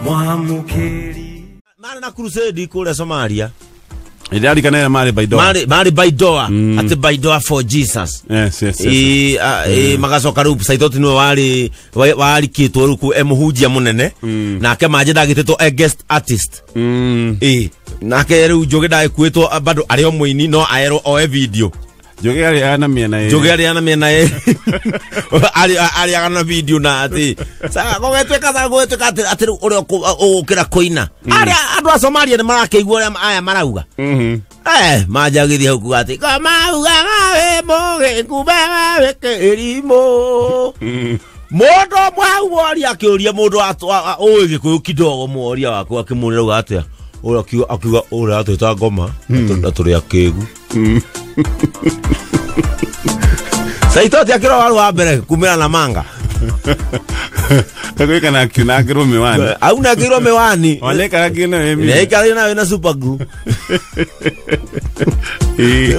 Mwamukeri mara na crusade kule Somalia. Idadi kana mari Baidoa. Mari Baidoa. Ati Baidoa for Jesus. Yes, yes, yes. Magacoka rĩu Saitoti niwe warĩ warikĩtwo rĩu e mũhunjia mũnene. Nake Manje ndagĩtĩtwo e guest artist. Nake rĩu Njũgĩ ndagĩkuĩtwo bado arĩ o mũini no aerwo oe video. Njũgĩ arĩ na mĩena ĩrĩ. Njũgĩ arĩ na mĩena ĩrĩ. Arĩ na video na atĩ gũgĩtuĩka gũgĩtuĩka atĩ rĩu ũrĩa ũgũkĩra kũina. Arĩa andũ a Somalia nĩ marakĩigua ũrĩa aya marauga. Manje agĩthiĩ hau kuga atĩ kamaugaga wĩ mũgĩ kumbe wĩ kĩrimũ. Mũndũ ũmwe hau woria akĩũria mũndũ ũĩ Gĩkũyũ kidogo mworia waku akĩmũrĩra auga atĩa. Ũrĩa akiuga ũrĩa atwĩta ngoma na tũrĩ akĩgu. Saitoti akĩrora waru wa mbere kumĩra na manga. Kagwĩka na akĩrwo miwani. Au na akĩrwo miwani. Oneka akĩna wemi. Nĩaikarire nawe na super glue.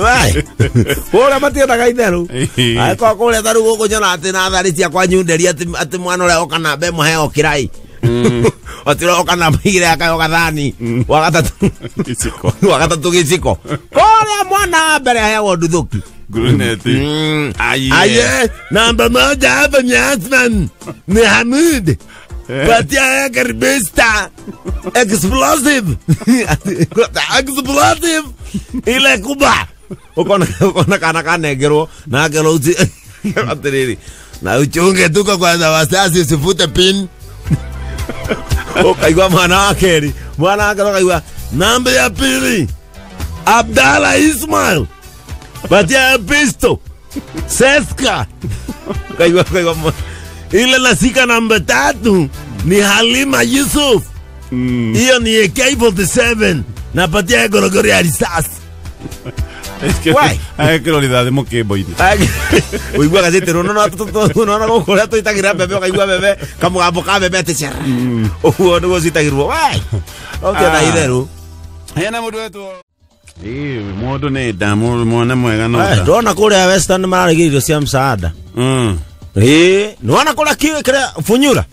Wai. Kũrĩa matiendaga itherũ. Angĩkorwo kũrĩa ta rĩu gũkũ nyona atĩ natharĩ ciakwa nyunderia atĩ mwana ũrĩa oka namba ĩmwe heo kĩrai. Atĩ ũrĩa oka namba igĩrĩ akaheo gathani. Wa gatatũ gĩciko. Wa gatatũ gĩciko. Kũrĩa mwana wa mbere aheagwo nduthũki. Guruneti. Aye. Namba moja hapa ni Asman. Ni Hamid. Patia yake ribista. Explosive. Explosive. Ile kubwa. Ukona kana kanengerwo na akerwo uti atiriri. Na uchunge tuko kwanza wasasi usifute pin. Ukaigua mwana wa keri. Mwana wake ukaigua namba ya pili. Abdalla Ismail. Patia pisto. Seska. Ukaigua ile nasika namba 3 ni Halima Yusuf. Hiyo ni AK47. Napatia gorogoro ya risasi. Why? Agekĩrwo rithathi mũkĩmbo-inĩ. Ũiguaga citĩrwo no no gũkũ ũrĩa tũitagĩrĩra mbembe ũkaigua mbembe kamũgambo ka mbembe atĩ cera. Ũguo nĩguo citagĩrwo. Why? Ũkĩona itherũ. Hena mũndũ wetwo. Mũndũ nĩ nda mwana mwega no. Ndona kũrĩa Western mararegire irio cia msaada. Nĩwona kũrĩa kĩrĩa Funyura.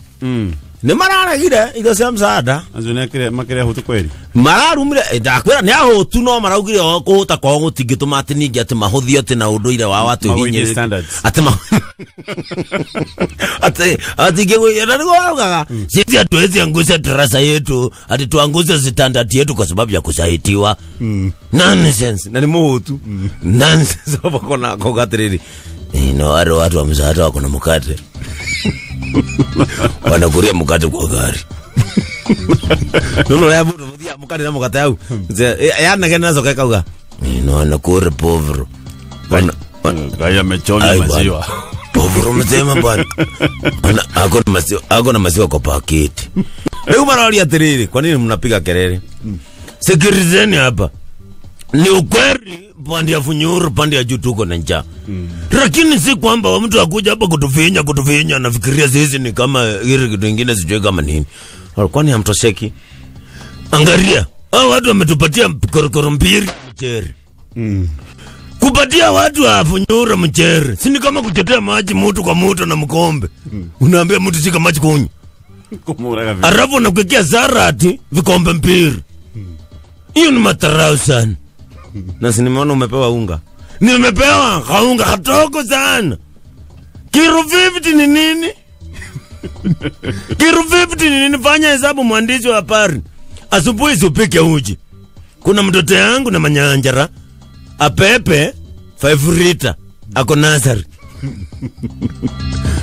Nĩ mararegire irio cia msaada. Acio nĩ makĩrĩa hũtu kweri. Mararumire ndakwĩra nĩ ahũtu no maraugire o kũhũta kwao gũtingĩtũma atĩ ningĩ atĩ mahũthio atĩ na ũndũire wao atĩ ũhinyĩrĩrie standards. Atĩ atĩ atingĩgũia na nĩguo maraugaga sisi hatuwezi angusha darasa yetu ati tuangushe standard yetu kwa sababu ya kusaitiwa. Nonsense. Na nĩ mũhũtu. Nonsense. Wakona koga atĩrĩrĩ. No wale watu wa msaada wako na mkate. Wanakuria mkate kwa gari. Nono ya mtu muthia mkate na mkate au. Ya nagena nazo kauga. No wanakura povro. Gaya mechoma maziwa. Povro mzema bwana. Ana maziwa, ako na maziwa kwa paketi. Leo maralia atiriri, kwa nini mnapiga kelele? Sikilizeni hapa. Ni ukweli pande ya Funyuru pande ya juu tuko na njaa. Lakini si kwamba mtu akuja hapa kutufinya anafikiria sisi ni kama ile kitu kingine sijui kama nini. Kwani hamtosheki? Angalia, hao watu wametupatia korokoro mbili mchere. Kupatia watu wa Funyuru mchere si ni kama kutetea maji mtu kwa mtu na mkombe. Unaambia mtu shika maji kunywa. Alafu unakuwekea zarati vikombe mbili. Hiyo ni matarau sana. Na si nimeona umepewa unga. Nimepewa kaunga katoko sana. Kilo 50 ni nini? Kilo 50 ni nini? Fanya hesabu mwandishi wa habari. Asubuhi usipike uji. Kuna mtoto yangu na manyanjara. Apepe 5 liter ako nursery.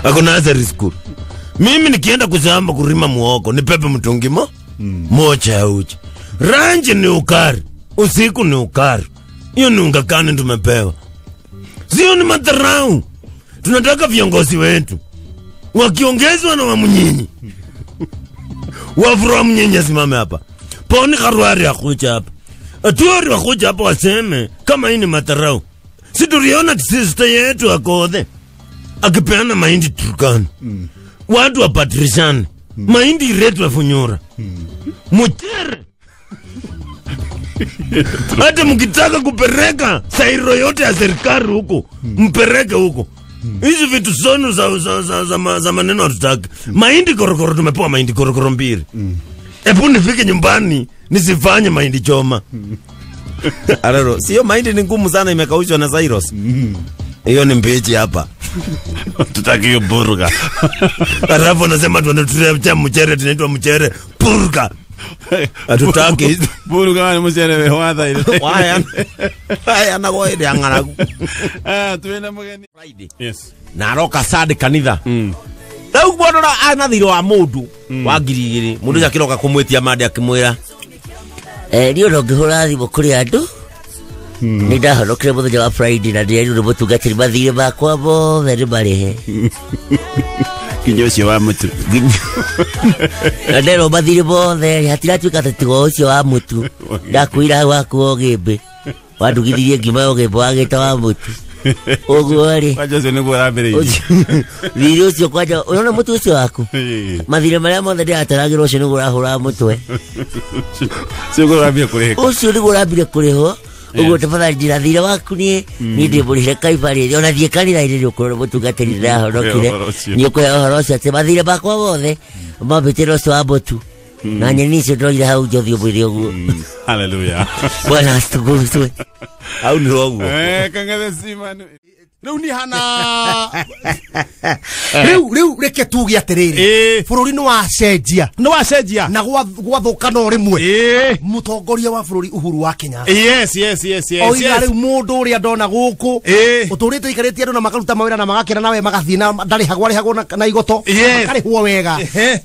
Ako nursery school. Mimi nikienda kuzamba kurima muoko nipepe mtungi moja ya uji. Ranji ni ukari. Usiku ni ukari. Hiyo ni unga gani tumepewa? Sio ni madharau. Tunataka viongozi wetu wakiongezwa na Wamunyinyi. Wafura Wamunyinyi asimame hapa. Poni Kharwari akuja hapa. Atuori wakuja hapa waseme kama hii ni madharau. Si tuliona sister yetu akodhe akipeana mahindi Turkana. Watu wapatrishane. Mahindi iletwe Funyura. Mchere. Hata mkitaka kupereka sairo yote ya serikali huko, mpereke huko. Hizi vitu zenu za maneno hatutaki. Mahindi korokoro tumepewa mahindi korokoro mbili. Hebu nifike nyumbani nisifanye mahindi choma. Araro, sio mahindi ni ngumu sana imekaushwa na Cyrus. Hiyo ni mbichi hapa. Tutaki hiyo burga. Alafu anasema tunatuletea mchere tunaitwa mchere burga. Hatutaki burga ni mchere wa ile. Waya. Waya na goide angaragu. Ah, tuenda mugeni. Friday. Yes. Na aroka Sunday kanitha. Rĩu bwana ana thirĩ wa mũndũ wa 2000 mũndũ ũcio akĩroka kũmwĩtia mande akĩmwĩra niĩ ona ũngĩhũra thimũ kũrĩ andũ nĩ ndahonokire mũthenya wa Friday na ndĩrerirwo nĩ mũtungatĩri mathirĩ makwa mothe nĩ marĩhe kinya ũcio wa mũtu na nderwo mathirĩ mothe hatiratuĩka atĩ tiga ũcio wa mũtu ndakuire hau waku wa ũgĩmbĩ wandugithirie ngima ya ũgĩmbĩ wagĩta wa mũtu ũguo rĩ kwanja ũcio nĩguo ũrambĩrĩirie thirĩ ũcio kwanja ũrona mũtu ũcio waku mathirĩ marĩa mothe ndĩrataragĩrwo ũcio nĩguo ũrahũra mũtwe ũcio nĩguo ũrambire kũrĩhĩka ũcio nĩguo ũrambire kũrĩhwo ũguo tafadhali njĩra thirĩ waku niĩ niĩ ndĩmũrĩhĩre kaiba rĩrĩ ona thiĩ kanitha-inĩ nĩ ũkũrora mũtungatĩri ndĩrahonokire nĩ ũkũhe ũhoro ũcio atĩ mathirĩ makwa mothe mambĩtĩre ũcio wa mũtu na nyeni icio ndorire hau njothi ũmwĩre ũguo. Hallelujah. Bwana asitukuzwe. Au ni ũguo. Kangathe Simon. Rĩu ni hana rĩu reke tuge atĩrĩrĩ bũrũri nĩ wacenjia nĩ wacenjia na gwathũka no rĩmwe mũtongoria wa bũrũri Uhuru wa Kenyatta. Yes yes yes yes. Oiga rĩu mũndũ ũrĩa ndona gũkũ ũtũrĩte ikarĩtie andũ na makaruta mawĩra na magakena nawe magathiĩ na ndarĩhagwo arĩhagwo na igoto makarĩhwo wega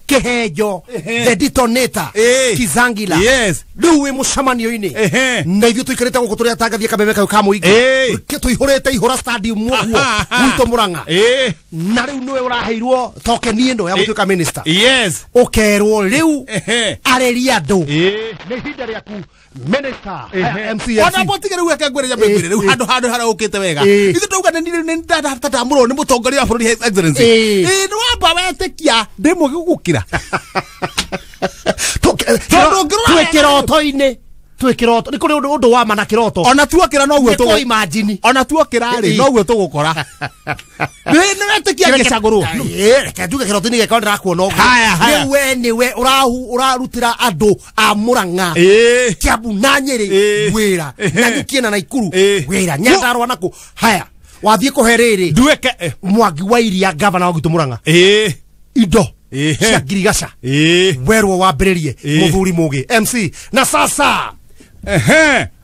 kĩhenjo the detonator Kizangila. Yes. Rĩu wĩ mũcemanio-inĩ na ithuĩ tũikarĩte gũkũ tũrĩa tangathie kameme kau ka mũingĩ tũihũrĩte ihũra stadium ũguo gwitũ Murang'a na rĩu nĩwe ũraheirwo tokeni ĩno ya gũtuĩka minister. Yes. Ũkerwo rĩu arĩria andũ nĩ ihinda rĩaku minister MC. Ona botige rĩu eke ngwĩre nyambe ngwĩre rĩu handũ handũ haraũkĩte wega ithuĩ tauga nĩ ndatamũrwo nĩ mũtongoria wa bũrũri His Excellency nĩ wamba wetĩkia ndĩ mũgĩ gũgũkĩra twĩ kĩroto-inĩ twĩ kĩroto nĩ kũrĩ ũndũ wa mana kĩroto ona tuokĩra noguo tũgũ imagine ona tuokĩra rĩ noguo tũgũkora nĩ wetĩkia ngĩcagũrwo reke njuge kĩroto-inĩ gĩakwa ndĩrakuona ũguo rĩu we nĩwe ũrarutĩra andũ a Murang'a Kiambu na Nyĩrĩ wĩra Nanyuki na Naikuru wĩra Nyandarua nakũ haya wathiĩ kũhe rĩrĩ nduĩke Mwangi wa Iria gavana wa gwitũ Murang'a indo cia ngirigaca werwo wambĩrĩrie mũthuri mũgĩ MC na sasa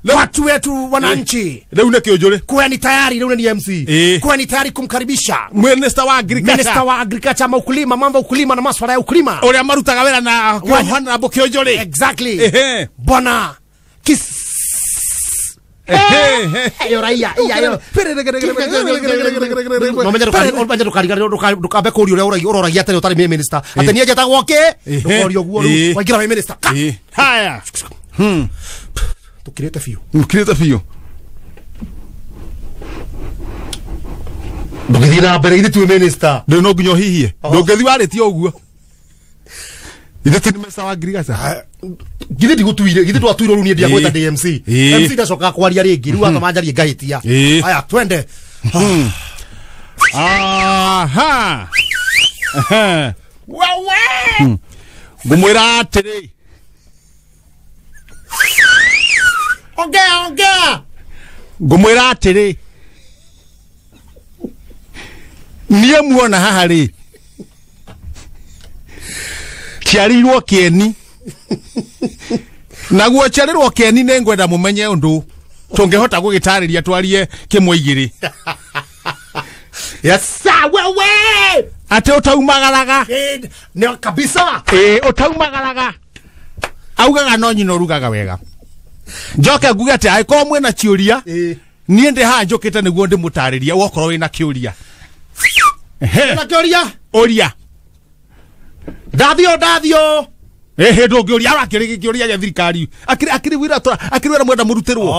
watu wetu wananchi rĩu nĩ kĩũnjũrĩ kuweni tayari rĩu ni MC kuweni tayari kumkaribisha minister wa agriculture minister wa agriculture ma ukulima mambo ukulima na masuala ya ukulima ũrĩa marutaga wĩra na honorable Kĩũnjũrĩ. Exactly. Bwana Kis yo raia iya yo no menye ndukambe kũũria ũrĩa ũroragia atĩrĩ ũtarĩ minister atĩ niĩ njetagwo kĩ ndũkorio ũguo rĩu waingĩra wĩ minister. Haya tukirĩte biũ ukirĩte biũ ndũgĩthiĩ na mbere ithuĩ twĩ minister ndũ no nginya ũhihie ndũngĩthiĩ warĩtie ũguo ithuĩ ti minister wa ngirigaca githĩ ndigũtuire githĩ twatuirwo rĩu niĩ ndiagwĩta ndĩ MC MC ndacokaga kwaria rĩngĩ rĩu atoma njarie ngahĩtia. Haya twende. Aha wewe ngũmwĩra atĩrĩ ongea ongea ngũmwĩra atĩrĩ niĩ muona haha rĩ ciarirwo kĩeni naguo ciarirwo kĩeni nĩ ngwenda mũmenye ũndũ tũngĩhota gũgĩtarĩria twarie kĩmwe igĩrĩ. Yes sir wewe atĩ ũtaumagaraga nĩ kabisa ũtaumagaraga augaga no nyina ũrugaga wega njoke nguge atĩ angĩkorwo mwĩna ciũria niĩ ndĩ haha njũkĩte nĩguo ndĩmũtarĩrie wokorwo wĩna kĩũria. Na kĩũria ũria ndathio ndathio ehe ndũngĩũria arakĩrĩ kĩũria gĩa thirikari akĩrĩ wĩra akĩrĩ wĩra mwenda mũrutĩrwo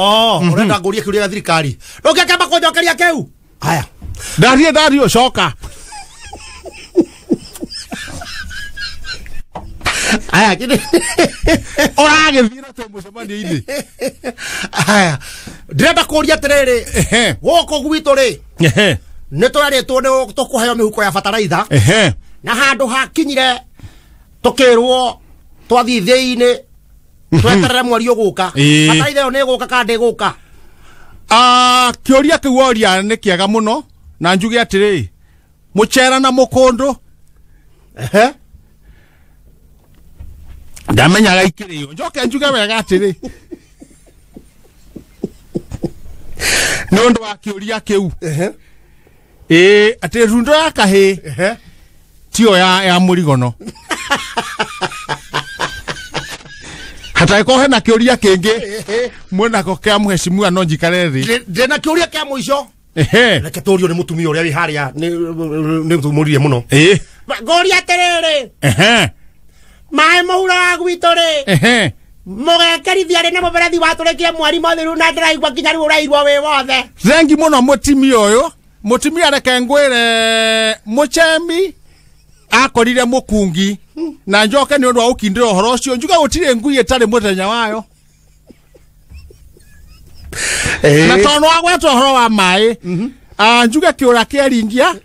ũrenda ngũrie kĩũria gĩa thirikari ndũngĩkĩamba kũnjokeria kĩu haya ndarie ndario coka haya kĩndĩ ũragĩthiĩ na tũ mũcemanio-inĩ haya ndĩrenda kũria atĩrĩrĩ gũkũ gwitũ rĩ nĩ tũrarĩtwo nĩ tũkũheo mĩhuko ya bataraitha na handũ hakinyire tũkĩrwo Twathiĩ thĩinĩ tweterere mweri ũgũka. Bataraitha ĩyo nĩ ĩgũka kana ndĩgũka? Kĩũria kĩu woria nĩ kĩega mũno na njuge atĩrĩ mũcera na mũkũndũ ndamenyaga ikĩrĩo njoke njuge wega atĩrĩ nĩ ũndũ wa kĩũria kĩu atĩ rundo ya kahĩĩ tiyo ya mũrigono hatagĩkorwo hena kĩũria kĩngĩ mwĩnako kĩa mheshimiwa no njikare thĩ. Ndĩna kĩũria kĩa mũico. Reke tũrio nĩ mũtumia ũrĩa wĩ harĩa nĩ tũmũririe mũno. Ngũria atĩrĩrĩ maĩ mũhuro gwitũ rĩ mũgekerithia rĩ na mũberethi watũrĩkire mweri mũthiru na ndĩraigua nginya rĩu ũrairwo wĩ wothe. Thengi mũno mũtumia ũyũ. Mũtumia reke ngwĩre mũchemi akorire mũkungi na njoke nĩ ũndũ wa gũkindĩra ũhoro ũcio njuge gũtirĩ ngui ĩtarĩ mũthenya wayo. Na tondũ wagweta ũhoro wa maĩ njuge kĩũra kĩaringia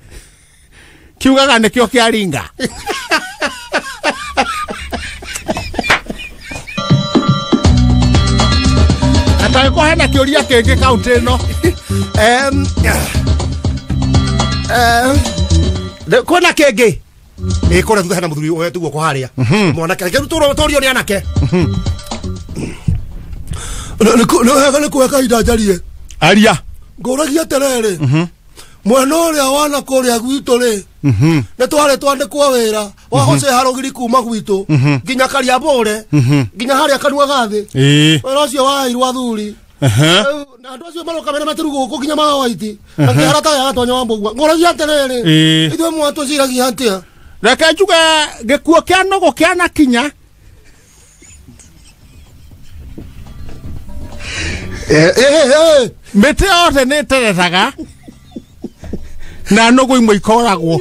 kiugaga nĩkĩo kĩaringa. Atagĩkorwo hena kĩũria kĩngĩ kaũntĩ ĩno. Kwĩna kĩngĩ? Kũrĩa thutha hena mũthuri ũyũ guoko harĩa mwanake reke tũrio nĩ anake. Nĩ kuhe kahinda njarie. Aria. Ngũragia atĩrĩrĩ mwena ũrĩa wana kũrĩa gwitũ rĩ nĩ twarĩ twandĩkwo wĩra wa gũceha rũgiri kuma gwitũ nginya Kariambũre nginya harĩa kanua ga thĩ. Wĩra ũcio waheirwo athuri na andũ acio maroka mena matĩru gũkũ nginya mawaiti na kĩhara ta gatonya wa mbũgua. Ngũragia atĩrĩrĩ ithuĩ mwatũciragia atĩa? Reke njuge gĩkuo kĩa nũgũ kĩanakinya mĩtĩ yothe nĩ ĩterethaga na nũgũ imwe ikoragwo.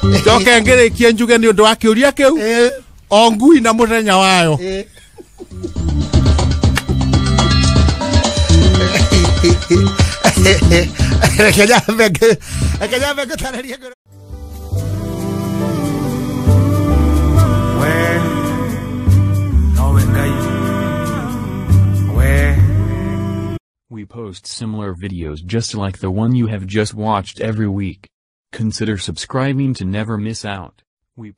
Njoke ngĩrĩkie njuge nĩ ũndũ wa kĩũria kĩu o ngui na mũthenya wayo. Reke nyambe ngũtarĩrie. We post similar videos just like the one you have just watched every week. Consider subscribing to never miss out. We